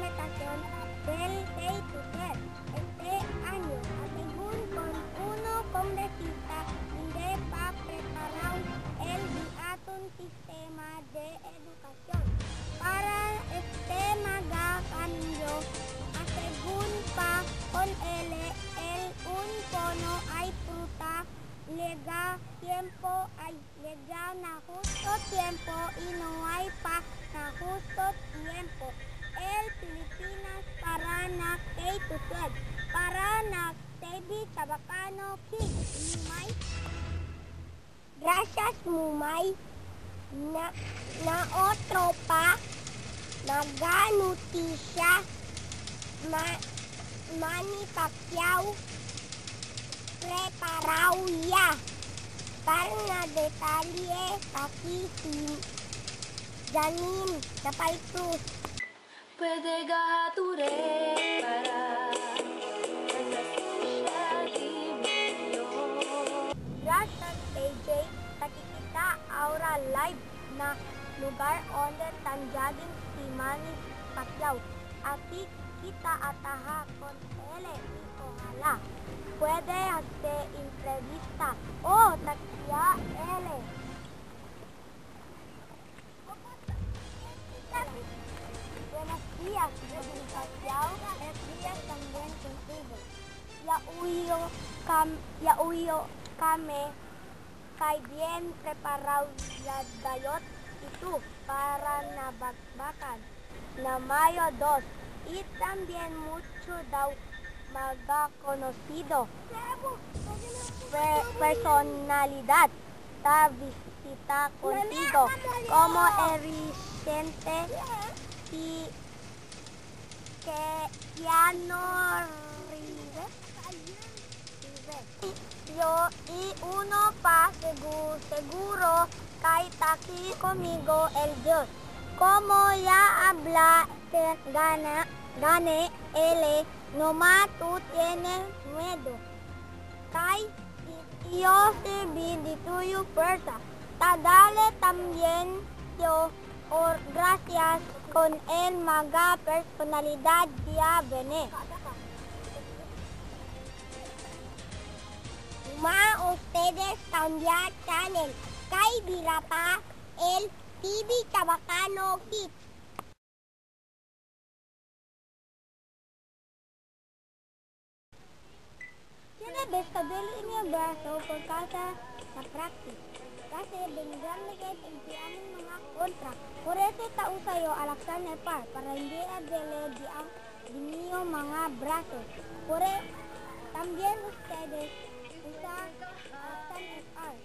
implementación del K-12 este año, según con uno congresista hindi pa preparado el aton sistema de educación para este mga cambio. Según pa con el un pono ay fruta lega tiempo ay lega na justo tiempo y no hay pa na justo tiempo. El Pilipinas para na K-12 para na TV Chabacano Kids. May gracias mumay na, na otro pa naganutisya Manny Pacquiao preparao ya para na detalye paki si Janine Napay Cruz. Pwede gature para Gracias AJ, nakikita aura live na lugar onde tanjagin si Manny Pacquiao. Aquí kita ataha con ele y ojalá puede hacer entrevista. Oh, takia ele. Buenos días, Pacquiao. Buenos días también contigo. Yauyo kami kay bien preparado la dayot ito para nabakbakan na Mayo 2 y también mucho daw maga conocido personalidad ta visita contigo como el reciente y que Keanu Reeves. Yo y uno pa seguro kay taki conmigo el Dios. Como ya habla te gana gane ele noma tú tienes miedo. Kay yo serví de tuyo fuerza. Tadale también yo or gracias con el maga personalidad dia bene. Ma ustedes cambiar channel kay Birapa el TV Chabacano Kids. Tiene destabili ini ang braso pagkasa sa practice. Kasi binigyan ni kahit hindi aming mga kontra. Por eso tao sa'yo Alexander Park para hindi adele di ang diniyo mga braso. Por también ustedes usa Alexander Park.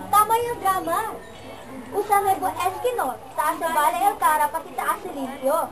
Tama yung drama. Usa may bu eskino, taas sa bala el cara pati taas sa limpyo.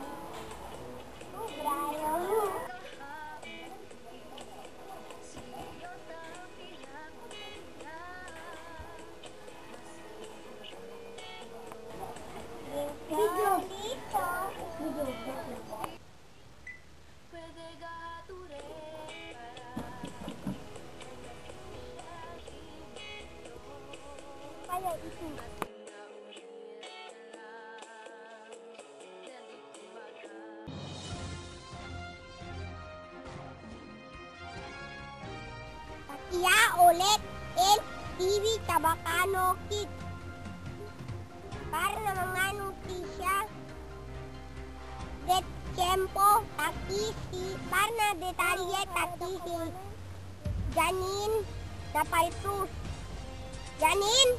Pakia ulit el TV Chabacano Kids para na mga notisya de tiempo takisi para na detalye takisi Janine Napay Cruz. Janine!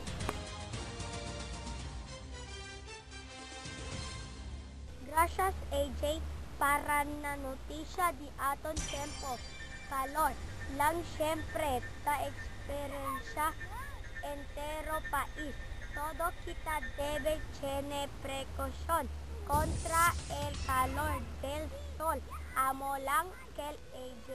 Gracias AJ para na notisya di aton tiempo calor lang siyempre ta eksperyensya entero país. Todo kita debe tener precaución contra el calor del sol. Amo lang kel AJ.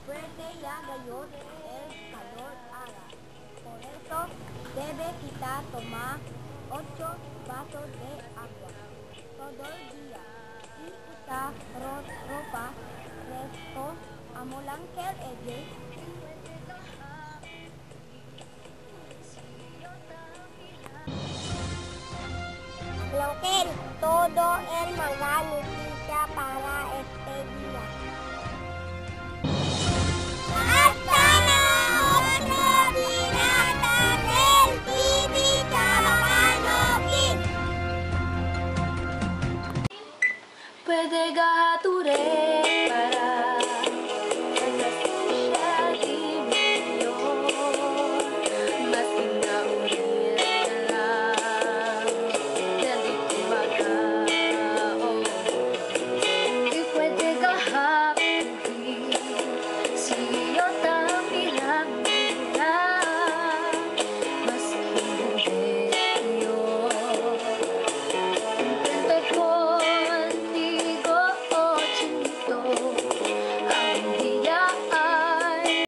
Fuerte ya gayon el calor ara. Por eso debe kita tomar 8 vasos de agua todo el día. Y usa ropa fresco amolangkel AJ. Amolangkel, todo el mga noticia para este día. Hasta na otro Pirata del TV Chabacano King! Pwede gature.